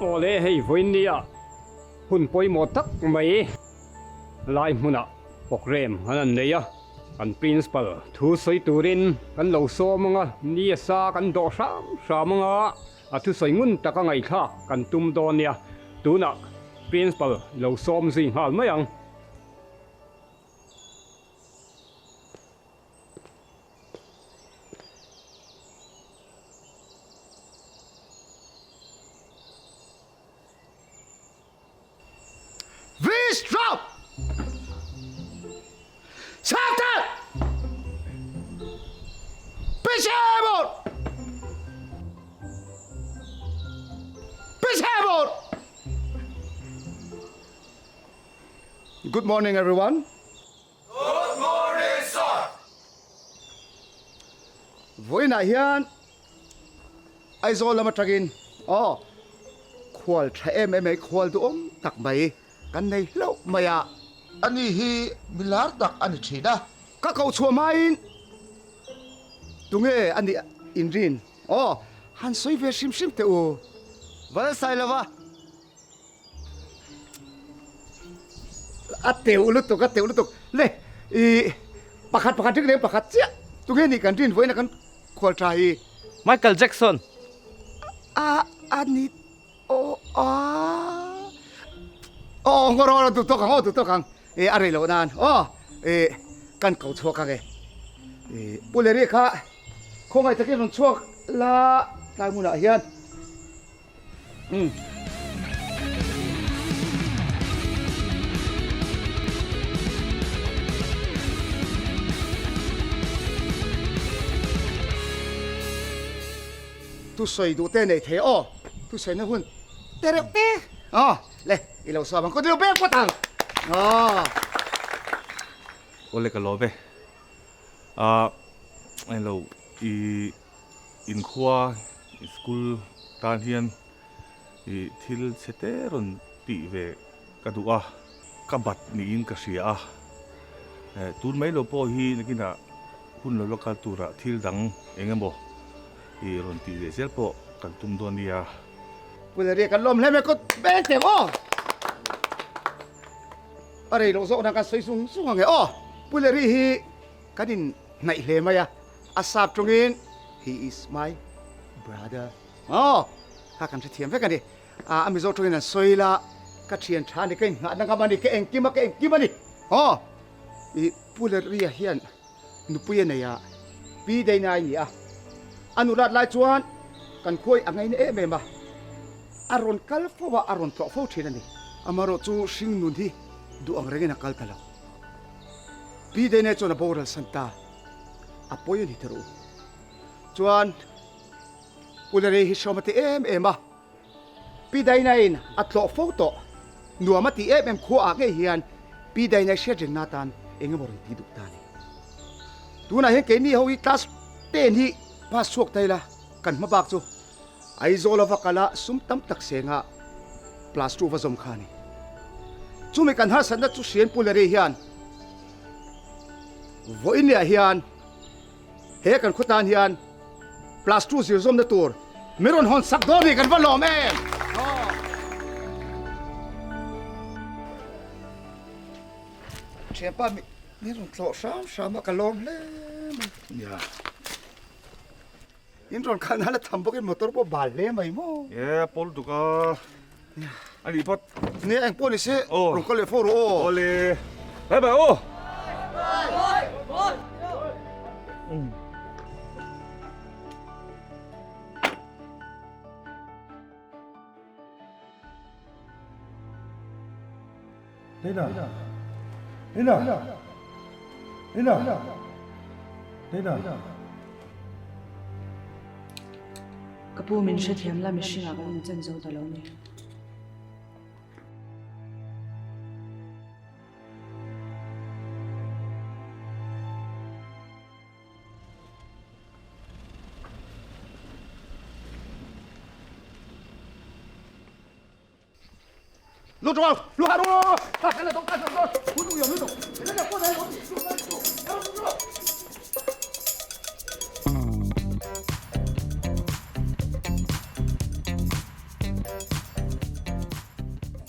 Awle hei vawiin nia hun pawimawh tak mai lai hmunah programme an han nei a, kan principal thu sawi turin kan lo sawm ang a, ni a sa kan dawh hram hram ang a, a thusawi ngun taka ngaihthlak kan tum dawn nia, tunah principal lo sawm zui nghal mai ang. Vistop! Satan! Pisebor! Pisebor! Good morning everyone. Good morning sir! Vawiinah hian Aizawl lam atangin aw khual tha em em mai, khual duhawm tak mai kan nei hlauh mai a. Ani hi mi lar tak a ni thin a. Ka koh chhuah hmain tunge a nih inrin aw han sawi ve hrim hrim teh u. Valsailova. A teuh lutuk a teuh lutuk le i pakhat pakhat ring leh pakhat chiah tunge nih kan rin vawiin a kan khual tha hi. Michael Jackson. A a ni aw a aw ngaw rawh duh tawk ang aw duh tawk ang e a rei loh nan aw e kan ko chhuak ang e e Pu Leri kha khawngaih takin rawn chhuak la tlai hmunah hian. Umm. Thusawi duh te nei thei aw, thusawi na hun te reuh te aw le i lo sawm ang, kawt beng phawt ang aw. Awle ka lawm e, ah englo i. Inkhua school tan hian ih thil chhe te rawn tih ve ka duh a, ka bat niin ka hria a, eh tun mai lo pawh hi nakinah hun lo la kal turah thil dang eng emaw ih rawn tih leh zel pawh kan tum dawn nia. Pu Leriah kan lawm hle mai kawt beng teh aw. A rei loh zawk nan kan sawi zung zung ang e aw. Pu Leriah hi kan in hnaih hle mai a. A sap tungin he is my brother aw kha kan hrethiam vek a ni. A Mizo tungin an sawi la ka thian tha a ni ka inngahna ngam a ni ka engkim a ka engkim a ni aw i Pu Lerria hian nupui a nei a Pi Deinai a ni a a nulat lai chuan kan khuai a ngaina em em a a rawn kal fo a a rawn tlawh fo thin a ni. Amaherawh chu hring nun hi duh ang rengin a kal ta lo. Pi Deinai chuan a boral san ta. A pawi a ni ta rawh u. Chuan Pu Larry hi hrawm a ti em em a, Pi Daina-in a tlawh fo tawh. Nuam a ti em em khua ah ngei hian Pi Daina hriat reng na atan eng emaw rawn ti duh ta a ni. Tunah hian keini ho hi class 10 hi pass chhuak ta ila kan hma bak chu Aizawl a va kal a sum tam tak senga plus 2 va zawm kha a ni. Chumi kan harsatna chu hriain Pu Larry hian Vawiinniah hian he kan khaw tan hian plus 2 zir zawmna tur min rawn hawn sak dawn ni kan va lawm em! Thianpa min rawn tlawh hram hram a ka lawm hle mai. Nia. In rawn khalh nala tham bawkin motor pawh bal hle mai maw. E pawl tuk a. A nih phawt. Nia eng pawh ni se rawn kal leh fo rawh aw. Awle. Bye bye aw. Lina. Lina. Lina. Lina. Ka pu min hrethiam la mihring ah kan inchan zo ta lo ni. Lu zhuang, lu hai, lu lu lu,大现在都干什么？不住有没走？人家过来有你，路路。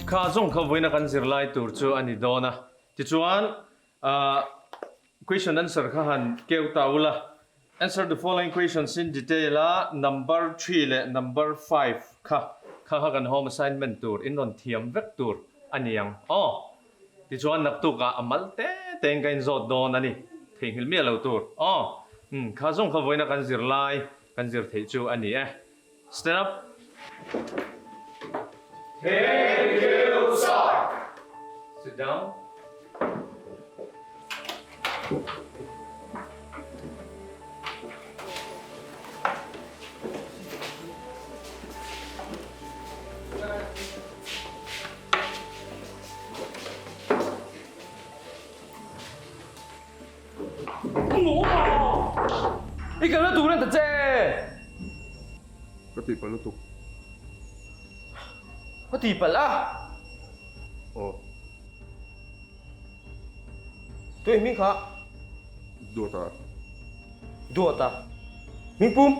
Kha zawng kha vawiina kan zirlai tur chu a ni dawn a. Tichuan, question answer kha han keu ta ula. Answer the following questions in detail a number three leh number five kha kha kha kan home assignment tur in rawn thiam vek tur a ni ang aw. Tichuan naktukah a mal te tein ka inzawt dawn a ni. Theihnghilh miah lo tur aw. Umm kha zawng kha vawiina kan zirlai kan zir theih chu a ni e. Stand up. Thank you sir. Sit down. I kalna tur en ta che! Ka tihpalh lutuk. Ka tihpalh a? Aw. Tuai hming kha? Duata. Duata. Hming pum?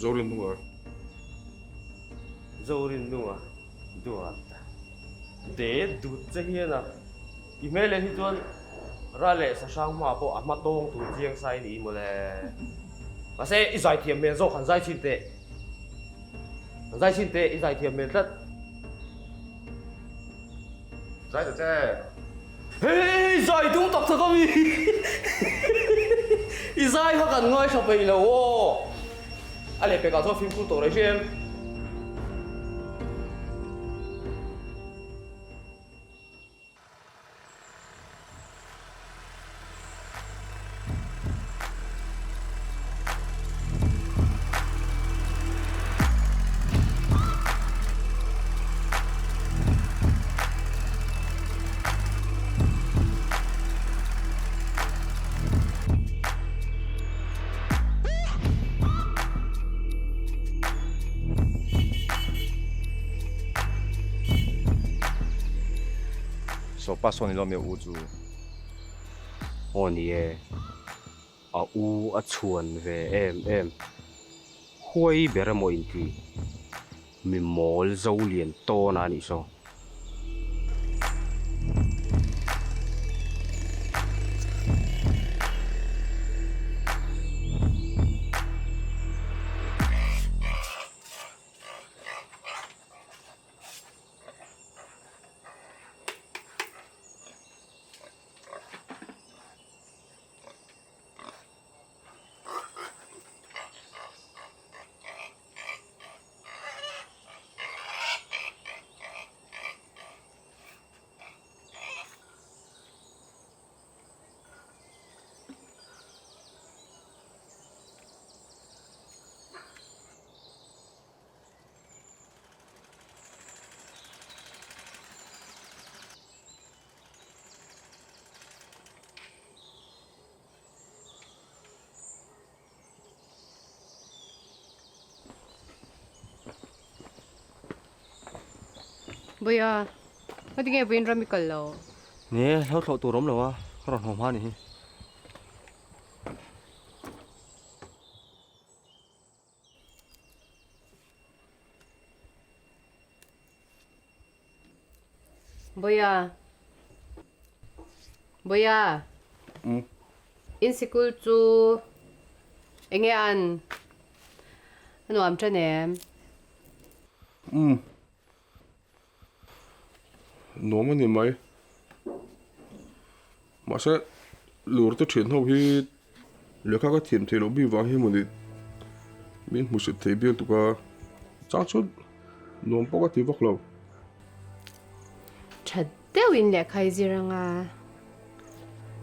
Zorin Nunga. Zorin Nunga. Duata. De dut che hian a. I hmel leh hi chuan Ra leh Sahrang hma pawh a hma tawng tur chiang sai ni mawle. Mahse i zaithiam hmel zawk han zai chhin teh. Han zai chhin teh i zaithiam hmel tlat. Zai ta che. Hei zai tum tak tak ami. I zai kha kan ngaithla peih lo aw. A lehpekah chuan fimkhur tawh rei hriam. Sawpa sawn ilo mi a u chu. Aw ni e, a u a chhuan ve em em. Huai ber emaw inti mi mawl zo lian tawn a nih saw. Buia, ka tinge vawiin ram i kal lo? Ni e, hlo thlawh tur awm lo a, ka rawn haw hma a nih hi. Buia, Buia, in sikul chu enge an a nuam tan em? Umm, nuam a ni mai. Mahse, lur te thian ho hi lehkha ka thiam theih loh bik vang hi mawni min hmusit thei bial tuk a, chang chu nuam pawh ka ti vak lo. Tha deuhin lehkha i zir anga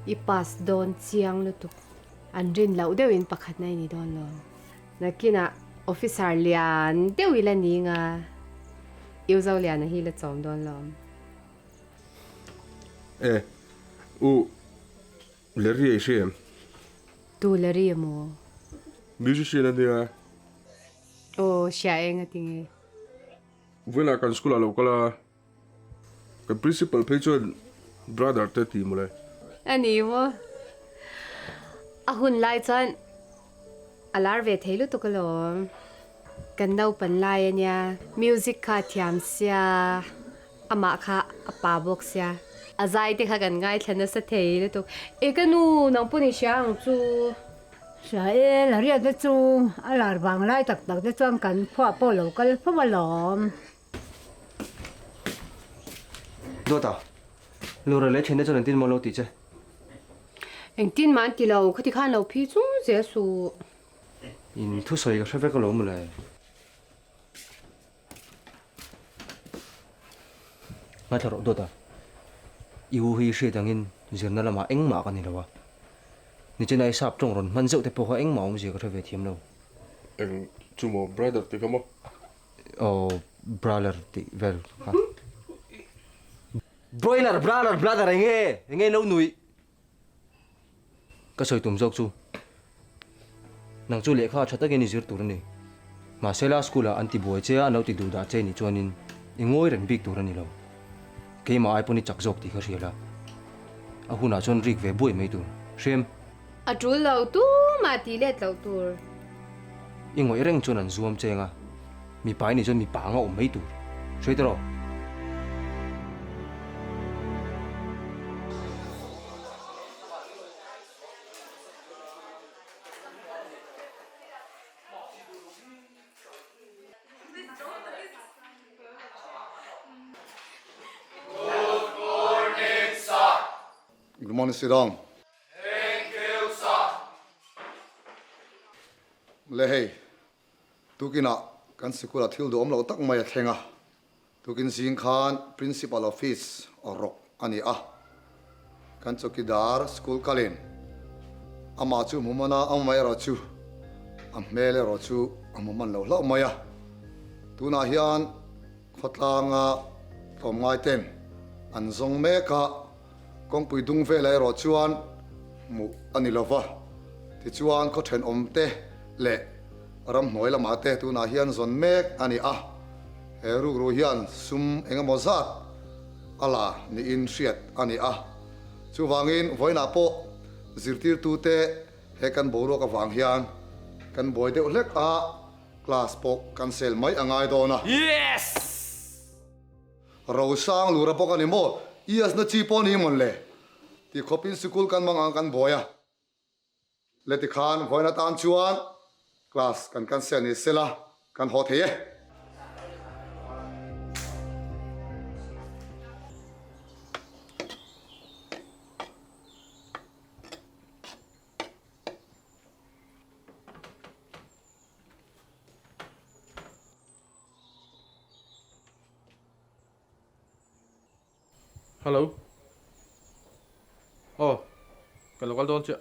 i pass dawn chiang lutuk. An rin loh deuhin pakhatna i ni dawn lo. Nakinah officer lian deuh ila ni nga i u Zoliana hi la chawm dawn lo. E, u Larry ei hria em? Tu Larry emaw? Musician a nia. Aw, hria eng a ti nge? Vawiinah kan school ah lo kal a, kan principal phei chuan brother te ti mawle. A ni maw? A hun lai chuan a lar ve thei lutuk alawm. Kan naupan lai a nia, music kha a thiam sia, amah kha a pa bawk sia. A zai te kha kan ngaithla nasa thei lutuk. E ka nu, nang pawh ni hria ang chu. Hria e, la riat te chu a lar vang lai tak tak te chuan kan phuah pawh lo kal fo alawm. Dawta, Lura leh thiante chuan engtin maw lo tih che? Engtin mah an ti lo, khati khan lo phi chung zel suh. In thusawi ka hre vek alawm mawle. Ngaithla rawh dawt a, i u hi hriat angin zirna lamah engmah ka ni lo a, nichina i sap tawng rawn hman zeuh te pawh kha engmah awmzia ka hre ve thiam lo. Eng chu maw brother tih kha maw? Aw brother tih vel kha. Broiler brother brother enge enge lo nuih. Ka sawi tum zawk chu nang chu lehkha tha takin i zir tur a ni. Mahse la school ah an ti buai che a, an lo ti duh dah che nih chuanin i ngawi reng bik tur a ni lo. Keimah ai pawn i chak zawk tih ka hria la. A hunah chuan rik ve buai mai tur. Hrem. A tul lo tumah tih let loh tur. I ngawih reng chuan an zuam cheng a, mipa i nih chuan mipa anga awm mai tur. Hre tawh rawh. Good morning sir. Good morning Sirong. Thank you sir. Le hei, tukinah kan sikula thil duhawm lo tak mai a thleng a, tukin zing khan Principal Office rawk a ni a, kan chawkidar school kalin amah chu hmu man a, amah erawh chu a hmel erawh chu a hmu man lo hlauh mai a, tunah hian khawtlanga tlawmngai ten an zawng mek a. Kawngpui dung velah erawh chuan hmuh a ni lova, tichuan khaw thenawmte leh ramhnuai lamah te tunah hian zawn mek a ni a, he rukru hian sum eng emaw zat a la niin hriat a ni a, chuvangin vawiinah pawh zirtirtute he kan boruak avang hian kan buai deuh hlek a, class pawh cancel mai a ngai dawn a. Yes! Rosang lura bawk a ni maw? Yes na chi pawh ni mawn le? Ti khawpin sikul kan mang ang kan buai a. Le tikhan vawiin atan chuan class kan cancel ni sela kan haw thei e. Hello. Aw, ka lo kal dawn chiah.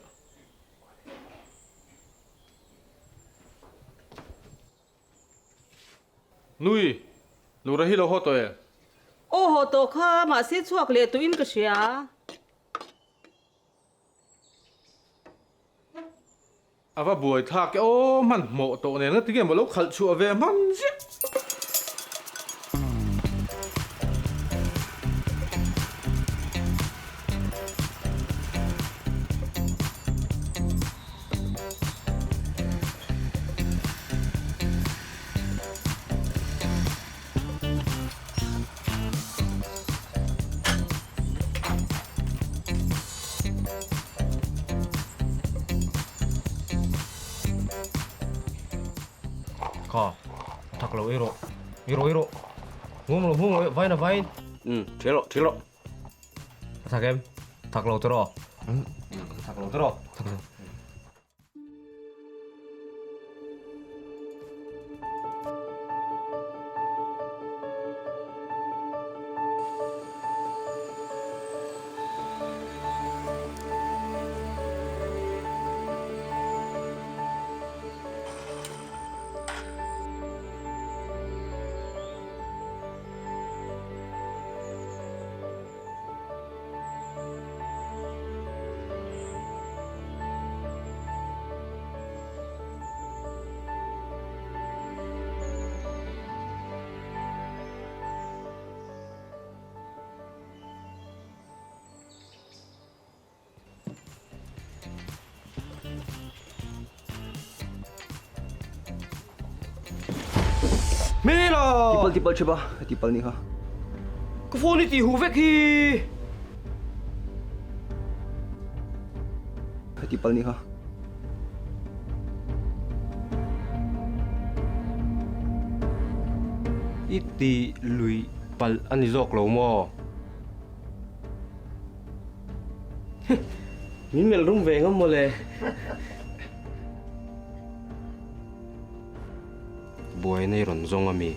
Nui, Lura hi lo haw tawh em? Aw haw tawh kha, mahse chhuak leh tuin ka hria. A va buai thlak e aw, hmanhmawh tawh nen nga tinge maw lo khalh chhuah ve hman ziah. Kha, a thak lo ei rawh, ei rawh ei rawh. Hmung lo hmung lo vain a vain. Um, thil rawh, thil rawh. A thak em? Thak lo tawh rawh. Thak lo tawh rawh. Thak lo. Hmela! Tipal tipal chep a, ka tipal nih kha. Ka phone i tih huh vek hi! Ka tipal nih kha. I ti lui palh a ni zawk lo maw? Min melh rum ve ngam mawle. Buaina i rawn zawng a mi?